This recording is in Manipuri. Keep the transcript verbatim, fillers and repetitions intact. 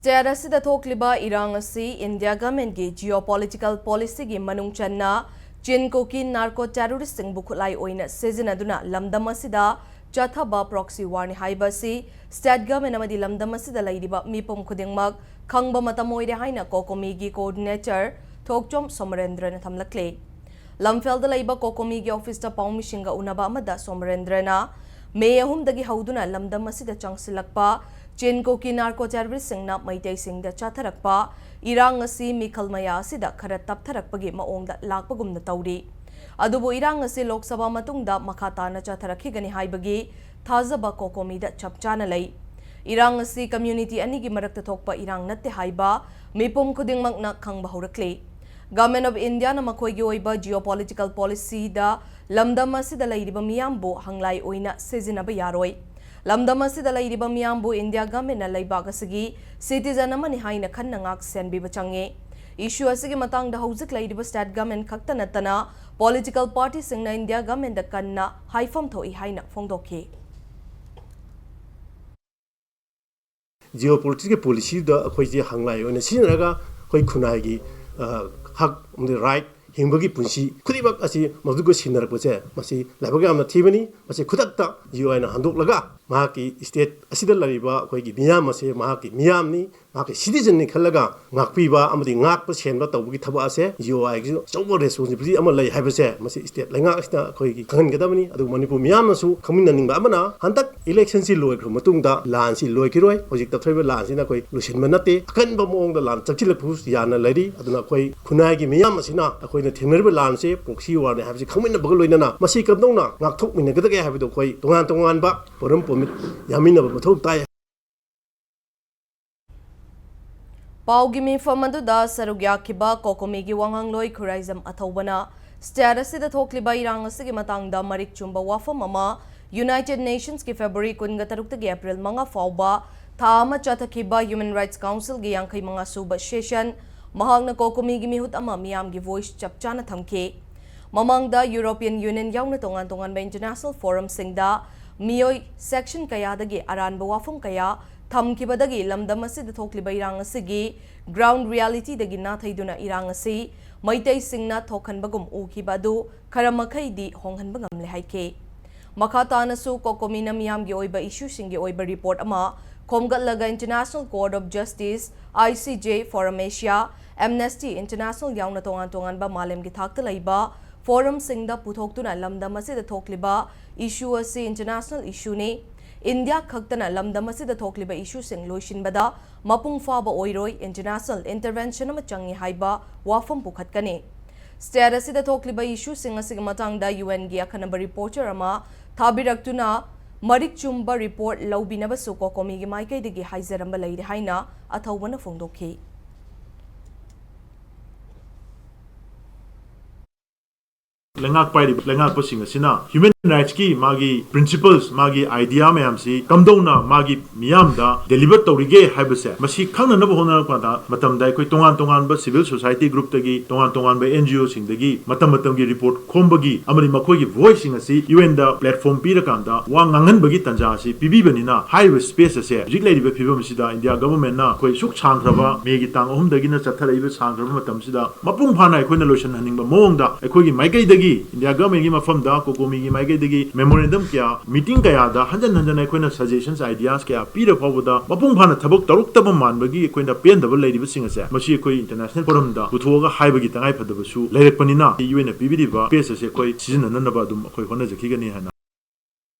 ꯁ꯭ꯇꯦꯠ ꯑꯁꯤꯗ ꯊꯣꯛꯂꯤꯕ ꯏꯔꯥꯡ ꯑꯁꯤ ꯏꯟꯗꯤꯌꯥ ꯒꯚꯔꯟꯃꯦꯟꯠꯀꯤ ꯖꯤꯑꯣ ꯄꯣꯂꯤꯇꯤꯀꯦꯜ ꯄꯣꯂꯤꯁꯤꯒꯤ ꯃꯅꯨꯡ ꯆꯟꯅ ꯆꯤꯟ ꯀꯨꯀꯤ ꯅꯥꯔꯀꯣ ꯇꯦꯔꯣꯔꯤꯁ꯭ꯠꯁꯤꯡꯕꯨ ꯈꯨꯠꯂꯥꯏ ꯑꯣꯏꯅ ꯁꯤꯖꯤꯟꯅꯗꯨꯅ ꯂꯝꯗꯝ ꯑꯁꯤꯗ ꯆꯠꯊꯕ ꯄ꯭ꯔꯣꯛꯁꯤ ꯋꯥꯔꯅꯤ ꯍꯥꯏꯕ ꯑꯁꯤ ꯁ꯭ꯇꯦꯠ ꯒꯚꯔꯟꯃꯦꯟꯠ ꯑꯃꯗꯤ ꯂꯝꯗꯝ ꯑꯁꯤꯗ ꯂꯩꯔꯤꯕ ꯃꯤꯄꯨꯝ ꯈꯨꯗꯤꯡꯃꯛ ꯈꯪꯕ ꯃꯇꯝ ꯑꯣꯏꯔꯦ ꯍꯥꯏꯅ ꯀꯣꯀꯣꯃꯤꯒꯤ ꯀꯣꯑꯣꯔꯗꯤꯅꯦꯇꯔ ꯊꯣꯛꯆꯣꯝ ꯁꯣꯃꯔꯦꯟꯗ꯭ꯔꯅ ꯊꯝꯂꯛꯂꯤ꯫ ꯂꯝꯐꯦꯜꯗ ꯂꯩꯕ ꯀꯣꯀꯣꯃꯤꯒꯤ ꯑꯣꯐꯤꯁꯇ ꯄꯥꯎꯃꯤꯁꯤꯡꯒ ꯎꯅꯕ ꯑꯃꯗ ꯁꯣꯃꯔꯦꯟꯗ꯭ꯔꯅ ꯃꯦ ꯑꯍꯨꯝꯗꯒꯤ ꯍꯧꯗꯨꯅ ꯂꯝꯗꯝ ꯑꯁꯤꯗ ꯆꯪꯁꯤꯜꯂꯛꯄ ꯆꯤꯟ ꯀꯨꯀꯤ ꯅꯥꯔꯀꯣ ꯇꯦꯔꯣꯔꯤꯁ꯭ꯠꯁꯤꯡꯅ ꯃꯩꯇꯩꯁꯤꯡꯗ ꯆꯠꯊꯔꯛꯄ ꯏꯔꯥꯡ ꯑꯁꯤ ꯃꯤꯈꯜ ꯃꯌꯥ ꯑꯁꯤꯗ ꯈꯔ ꯇꯞꯊꯔꯛꯄꯒꯤ ꯃꯑꯣꯡꯗ ꯂꯥꯛꯄꯒꯨꯝꯅ ꯇꯧꯔꯤ꯫ ꯑꯗꯨꯕꯨ ꯏꯔꯥꯡ ꯑꯁꯤ ꯂꯣꯛ ꯁꯚꯥ ꯃꯇꯨꯡꯗ ꯃꯈꯥ ꯇꯥꯅ ꯆꯠꯊꯔꯛꯈꯤꯒꯅꯤ ꯍꯥꯏꯕꯒꯤ ꯊꯥꯖꯕ ꯀꯣꯀꯣꯃꯤꯗ ꯆꯞ ꯆꯥꯅ ꯂꯩ꯫ ꯏꯔꯥꯡ ꯑꯁꯤ ꯀꯝꯌꯨꯅꯤꯇꯤ ꯑꯅꯤꯒꯤ ꯃꯔꯛꯇ ꯊꯣꯛꯄ ꯏꯔꯥꯡ ꯅꯠꯇꯦ ꯍꯥꯏꯕ ꯃꯤꯄꯨꯝ ꯈꯨꯗꯤꯡꯃꯛꯅ ꯈꯪꯕ ꯍꯧꯔꯛꯂꯤ꯫ ꯒꯚꯔꯟꯃꯦꯟꯠ ꯑꯣꯐ ꯏꯟꯗꯤꯌꯥꯅ ꯃꯈꯣꯏꯒꯤ ꯑꯣꯏꯕ ꯖꯤꯑꯣ ꯄꯣꯂꯤꯇꯤꯀꯦꯜ ꯄꯣꯂꯤꯁꯤꯗ ꯂꯝꯗꯝ ꯑꯁꯤꯗ ꯂꯩꯔꯤꯕ ꯃꯤꯌꯥꯝꯕꯨ ꯍꯪꯂꯥꯏ ꯑꯣꯏꯅ ꯁꯤꯖꯤꯟꯅꯕ ꯌꯥꯔꯣꯏ꯫ ꯂꯝꯗꯝ ꯑꯁꯤꯗ ꯂꯩꯔꯤꯕ ꯃꯤꯌꯥꯝꯕꯨ ꯏꯟꯗꯤꯌꯥ ꯒꯚꯔꯟꯃꯦꯟꯠꯅ ꯂꯩꯕꯥꯛ ꯑꯁꯤꯒꯤ ꯁꯤꯇꯤꯖꯟ ꯑꯃꯅꯤ ꯍꯥꯏꯅ ꯈꯟꯅ ꯉꯥꯛ ꯁꯦꯟꯕꯤꯕ ꯆꯪꯉꯤ꯫ ꯏꯁꯨ ꯑꯁꯤꯒꯤ ꯃꯇꯥꯡꯗ ꯍꯧꯖꯤꯛ ꯂꯩꯔꯤꯕ ꯁ꯭ꯇꯦꯠ ꯒꯚꯔꯟꯃꯦꯟꯠ ꯈꯛꯇ ꯅꯠꯇꯅ ꯄꯣꯂꯤꯇꯤꯀꯦꯜ ꯄꯥꯔꯇꯤꯁꯤꯡꯅ ꯏꯟꯗꯤꯌꯥ ꯒꯚꯔꯟꯃꯦꯟꯠꯇ ꯀꯟꯅ ꯍꯥꯏꯐꯝ ꯊꯣꯛꯏ ꯍꯥꯏꯅ ꯐꯣꯡꯗꯣꯛꯈꯤ꯫ ꯖꯤꯑꯣ ꯄꯣꯂꯤꯇꯤꯛꯁꯀꯤ ꯄꯣꯂꯤꯁꯤꯗ ꯑꯩꯈꯣꯏꯁꯦ ꯍꯪꯂꯥꯏ ꯑꯣꯏꯅ ꯁꯤꯖꯤꯟꯅꯔꯒ ꯑꯩꯈꯣꯏ ꯈꯨꯟꯅꯥꯏꯒꯤ, ꯑ, ꯍꯛ ꯑꯃꯗꯤ ꯔꯥꯏꯠ, ꯍꯤꯡꯕꯒꯤ ꯄꯨꯟꯁꯤ ꯈꯨꯗꯤꯡꯃꯛ ꯑꯁꯤ ꯃꯗꯨꯒ ꯁꯤꯟꯅꯔꯛꯄꯁꯦ, ꯃꯁꯤ ꯂꯥꯏꯕꯛ ꯌꯥꯝꯅ ꯊꯤꯕꯅꯤ꯫ ꯃꯁꯤ ꯈꯨꯗꯛꯇ ꯖꯤꯑꯣ ꯑꯥꯏꯅ ꯍꯟꯗꯣꯛꯂꯒ ꯃꯍꯥꯛꯀꯤ ꯁ꯭ꯇꯦꯠ ꯑꯁꯤꯗ ꯂꯩꯔꯤꯕ ꯑꯩꯈꯣꯏꯒꯤ ꯃꯤꯌꯥꯝ ꯑꯁꯦ ꯃꯍꯥꯛꯀꯤ ꯃꯤꯌꯥꯝꯅꯤ, ꯃꯍꯥꯛꯀꯤ ꯁꯤꯇꯤꯖꯟꯅꯤ ꯈꯜꯂꯒ ꯉꯥꯛꯄꯤꯕ ꯑꯃꯗꯤ ꯉꯥꯛꯄ ꯁꯦꯟꯕ ꯇꯧꯕꯒꯤ ꯊꯕꯛ ꯑꯁꯦ ꯖꯤꯑꯣ ꯑꯥꯏꯒꯤꯁꯨ ꯑꯆꯧꯕ ꯔꯦꯁꯄꯣꯟꯁꯤꯕꯤꯂꯤꯇꯤ ꯑꯃ ꯂꯩ ꯍꯥꯏꯕꯁꯦ ꯃꯁꯤ ꯁ꯭ꯇꯦꯠ ꯂꯩꯉꯥꯛ ꯑꯁꯤꯅ ꯑꯩꯈꯣꯏꯒꯤ ꯈꯪꯍꯟꯒꯗꯕꯅꯤ꯫ ꯑꯗꯨꯒ ꯃꯅꯤꯄꯨꯔ ꯃꯤꯌꯥꯝꯅꯁꯨ ꯈꯪꯃꯤꯟꯅꯅꯤꯡꯕ ꯑꯃꯅ, ꯍꯟꯗꯛ ꯏꯂꯦꯛꯁꯟꯁꯤ ꯂꯣꯏꯈ꯭ꯔꯕ ꯃꯇꯨꯡꯗ ꯂꯥꯟꯁꯤ ꯂꯣꯏꯈꯤꯔꯣꯏ꯫ ꯍꯧꯖꯤꯛ ꯇꯞꯊꯔꯤꯕ ꯂꯥꯟꯁꯤꯅ ꯑꯩꯈꯣꯏ ꯂꯣꯏꯁꯤꯟꯕ ꯅꯠꯇꯦ, ꯑꯀꯟꯕ ꯃꯑꯣꯡꯗ ꯂꯥꯟ ꯆꯪꯁꯤꯜꯂꯛꯄꯁꯨ ꯌꯥꯅ ꯂꯩꯔꯤ꯫ ꯑꯗꯨꯅ ꯑꯩꯈꯣꯏ ꯈꯨꯟꯅꯥꯏꯒꯤ ꯃꯤꯌꯥꯝ ꯑꯁꯤꯅ ꯑꯩꯈꯣꯏꯅ ꯊꯦꯡꯅꯔꯤꯕ ꯂꯥꯟꯁꯦ ꯄ꯭ꯔꯣꯛꯁꯤ ꯋꯥꯔꯅꯤ ꯍꯥꯏꯕꯁꯤ ꯈꯪꯃꯤꯟꯅꯕꯒ ꯂꯣꯏꯅꯅ ꯃꯁꯤ ꯀꯝꯗꯧꯅ ꯉꯥꯛꯊꯣꯛꯃꯤꯟꯅꯒꯗꯒꯦ ꯍꯥꯏꯕꯗꯨ ꯑꯩꯈꯣꯏ ꯇꯣꯉꯥꯟ ꯇꯣꯉꯥꯟꯕ ꯄꯣꯔꯝ ꯄꯣꯔꯃꯤꯠ ꯌꯥꯃꯤꯟꯅꯕ ꯃꯊꯧ ꯇꯥꯏ꯫ ꯄꯥꯎꯒꯤ ꯃꯤꯐꯝ ꯑꯗꯨꯗ ꯁꯔꯨꯛ ꯌꯥꯈꯤꯕ ꯀꯣꯀꯣꯃꯤꯒꯤ ꯋꯥꯉꯥꯡꯂꯣꯏ ꯈꯨꯔꯥꯏꯖꯝ ꯑꯊꯧꯕꯅ ꯁ꯭ꯇꯦꯠ ꯑꯁꯤꯗ ꯊꯣꯛꯂꯤꯕ ꯏꯔꯥꯡ ꯑꯁꯤꯒꯤ ꯃꯇꯥꯡꯗ ꯃꯔꯤꯛ ꯆꯨꯝꯕ ꯋꯥꯐꯝ ꯑꯃ ꯌꯨꯅꯥꯏꯇꯦꯗ ꯅꯦꯁꯟꯁꯀꯤ ꯐꯦꯕ꯭ꯔꯨꯋꯥꯔꯤ ꯀꯨꯟꯒ ꯇꯔꯨꯛꯇꯒꯤ ꯑꯦꯄ꯭ꯔꯤꯜ ꯃꯉꯥ ꯐꯥꯎꯕ ꯊꯥ ꯑꯃ ꯆꯠꯊꯈꯤꯕ ꯍ꯭ꯌꯨꯃꯦꯟ ꯔꯥꯏꯠꯁ ꯀꯥꯎꯟꯁꯤꯜꯒꯤ ꯌꯥꯡꯈꯩ ꯃꯉꯥ ꯁꯨꯕ ꯁꯦꯁꯟ, ꯃꯍꯥꯛꯅ ꯀꯣꯀꯣꯃꯤꯒꯤ ꯃꯤꯍꯨꯠ ꯑꯃ ꯃꯤꯌꯥꯝꯒꯤ ꯚꯣꯏꯁ ꯆꯞ ꯆꯥꯅ ꯊꯝꯈꯤ꯫ ꯃꯃꯥꯡꯗ ꯌꯨꯔꯣꯄꯤꯌꯟ ꯌꯨꯅꯤꯌꯟ ꯌꯥꯎꯅ ꯇꯣꯉꯥꯟ ꯇꯣꯉꯥꯟꯕ ꯏꯟꯇꯔꯅꯦꯁꯅꯦꯜ ꯐꯣꯔꯝꯁꯤꯡꯗ ꯃꯤꯑꯣꯏ ꯁꯦꯛꯁꯟ ꯀꯌꯥꯗꯒꯤ ꯑꯔꯥꯟꯕ ꯋꯥꯐꯝ ꯀꯌꯥ ꯊꯝꯈꯤꯕꯗꯒꯤ ꯂꯝꯗꯝ ꯑꯁꯤꯗ ꯊꯣꯛꯂꯤꯕ ꯏꯔꯥꯡ ꯑꯁꯤꯒꯤ ground reality ꯗꯒꯤ ꯅꯥꯊꯩꯗꯨꯅ ꯏꯔꯥꯡ ꯑꯁꯤ ꯃꯩꯇꯩꯁꯤꯡꯅ ꯊꯣꯛꯍꯟꯕꯒꯨꯝ ꯎꯈꯤꯕ ꯑꯗꯨ ꯈꯔ ꯃꯈꯩꯗꯤ ꯍꯣꯡꯍꯟꯕ ꯉꯝꯂꯦ ꯍꯥꯏꯈꯤ꯫ ꯃꯈꯥ ꯇꯥꯅꯁꯨ COCOMI ꯅ ꯃꯤꯌꯥꯝꯒꯤ ꯑꯣꯏꯕ issue ꯁꯤꯡꯒꯤ ꯑꯣꯏꯕ report ꯑꯃ ꯈꯣꯝꯒꯠꯂꯒ International Court of Justice, ICJ, Forum Asia, Amnesty International ꯌꯥꯎꯅ ꯇꯣꯉꯥꯟ ꯇꯣꯉꯥꯟꯕ ꯃꯥꯂꯦꯝꯒꯤ ꯊꯥꯛꯇ ꯂꯩꯕ forum ꯁꯤꯡꯗ ꯄꯨꯊꯣꯛꯇꯨꯅ ꯂꯝꯗꯝ ꯑꯁꯤꯗ ꯊꯣꯛꯂꯤꯕ issue ꯑꯁꯤ international issue ꯅꯤ, ꯏꯟꯗꯤꯌꯥ ꯈꯛꯇꯅ ꯂꯝꯗꯝ ꯑꯁꯤꯗ ꯊꯣꯛꯂꯤꯕ issue ꯁꯤꯡ ꯂꯣꯏꯁꯤꯟꯕꯗ ꯃꯄꯨꯡ ꯐꯥꯕ ꯑꯣꯏꯔꯣꯏ, international intervention ꯑꯃ ꯆꯪꯏ ꯍꯥꯏꯕ ꯋꯥꯐꯝ ꯄꯨꯈꯠꯀꯅꯤ꯫ State ꯑꯁꯤꯗ ꯊꯣꯛꯂꯤꯕ issue ꯁꯤꯡ ꯑꯁꯤꯒꯤ ꯃꯇꯥꯡꯗ UN ꯒꯤ ꯑꯈꯟꯅꯕ reporter ꯑꯃ ꯊꯥꯕꯤꯔꯛꯇꯨꯅ ꯃꯔꯤꯛ ꯆꯨꯝꯕ report ꯂꯧꯕꯤꯅꯕꯁꯨ COCOMI ꯒꯤ ꯃꯥꯏꯀꯩꯗꯒꯤ ꯍꯥꯏꯖꯔꯝꯕ ꯂꯩꯔꯦ ꯍꯥꯏꯅ ꯑꯊꯧꯕꯅ ꯐꯣꯡꯗꯣꯛꯈꯤ꯫ ꯂꯩꯉꯥꯛ ꯄꯥꯏꯔꯤꯕ ꯂꯩꯉꯥꯛꯄꯁꯤꯡ ꯑꯁꯤꯅ human rights ꯀꯤ ꯃꯥꯒꯤ principles, ꯃꯥꯒꯤ idea ꯃꯌꯥꯝꯁꯤ ꯀꯝꯗꯧꯅ ꯃꯥꯒꯤ ꯃꯤꯌꯥꯝꯗ deliver ꯇꯧꯔꯤꯒꯦ ꯍꯥꯏꯕꯁꯦ, ꯃꯁꯤ ꯈꯪꯅꯅꯕ ꯍꯣꯠꯅꯔꯛꯄꯗ ꯃꯇꯝꯗ ꯑꯩꯈꯣꯏ ꯇꯣꯉꯥꯟ ꯇꯣꯉꯥꯟꯕ civil society group ꯇꯒꯤ, ꯇꯣꯉꯥꯟ ꯇꯣꯉꯥꯟꯕ NGO ꯁꯤꯡꯗꯒꯤ ꯃꯇꯝ ꯃꯇꯝꯒꯤ report ꯈꯣꯝꯕꯒꯤ ꯑꯃꯗꯤ ꯃꯈꯣꯏꯒꯤ voice ꯁꯤꯡ ꯑꯁꯤ UN ꯗ platform ꯄꯤꯔꯀꯥꯟꯗ ꯋꯥ ꯉꯥꯡꯍꯟꯕꯒꯤ ꯇꯥꯟꯖꯥ ꯑꯁꯤ ꯄꯤꯕꯤꯕꯅꯤꯅ, ꯍꯥꯏꯔꯤꯕ space ꯑꯁꯦ ꯍꯧꯖꯤꯛ ꯂꯩꯔꯤꯕ ꯐꯤꯕꯝ ꯑꯁꯤꯗ India government ꯅ ꯑꯩꯈꯣꯏ ꯁꯨꯛ ꯁꯥꯡꯈ꯭ꯔꯕ May ꯒꯤ ꯇꯥꯡ ꯑꯍꯨꯝꯗꯒꯤꯅ ꯆꯠꯊꯔꯛꯏꯕ ꯁꯥꯡꯈ꯭ꯔꯕ ꯃꯇꯝꯁꯤꯗ ꯃꯄꯨꯡ ꯐꯥꯅ ꯑꯩꯈꯣꯏꯅ ꯂꯣꯏꯁꯤꯟꯍꯟꯅꯤꯡꯕ ꯃꯑꯣꯡꯗ ꯑꯩꯈꯣꯏꯒꯤ ꯃꯥꯏꯀꯩꯗꯒꯤ, India government ꯒꯤ ꯃꯐꯝꯗ, COCOMI ꯒꯤ ꯃꯥꯏꯀꯩꯗꯒꯤ memorandum ꯀꯌꯥ, meeting ꯀꯌꯥꯗ ꯍꯟꯖꯟ ꯍꯟꯖꯟ ꯑꯩꯈꯣꯏꯅ suggestions, ideas ꯀꯌꯥ ꯄꯤꯔ ꯐꯥꯎꯕꯗ ꯃꯄꯨꯡ ꯐꯥꯅ ꯊꯕꯛ ꯇꯧꯔꯛꯇꯕ ꯃꯥꯟꯕꯒꯤ ꯑꯩꯈꯣꯏꯅ ꯄꯦꯟꯗꯕ ꯂꯩꯔꯤꯕꯁꯤꯡ ꯑꯁꯦ ꯃꯁꯤ ꯑꯩꯈꯣꯏ international forum ꯗ ꯄꯨꯊꯣꯛꯑꯒ ꯍꯥꯏꯕꯒꯤ ꯇꯉꯥꯏ ꯐꯗꯕꯁꯨ ꯂꯩꯔꯛꯄꯅꯤꯅ, UN ꯅ ꯄꯤꯕꯤꯔꯤꯕ space ꯑꯁꯦ ꯑꯩꯈꯣꯏ ꯁꯤꯖꯤꯟꯅꯅꯕ ꯑꯗꯨꯝ ꯑꯩꯈꯣꯏ ꯍꯣꯠꯅꯖꯈꯤꯒꯅꯤ ꯍꯥꯏꯅ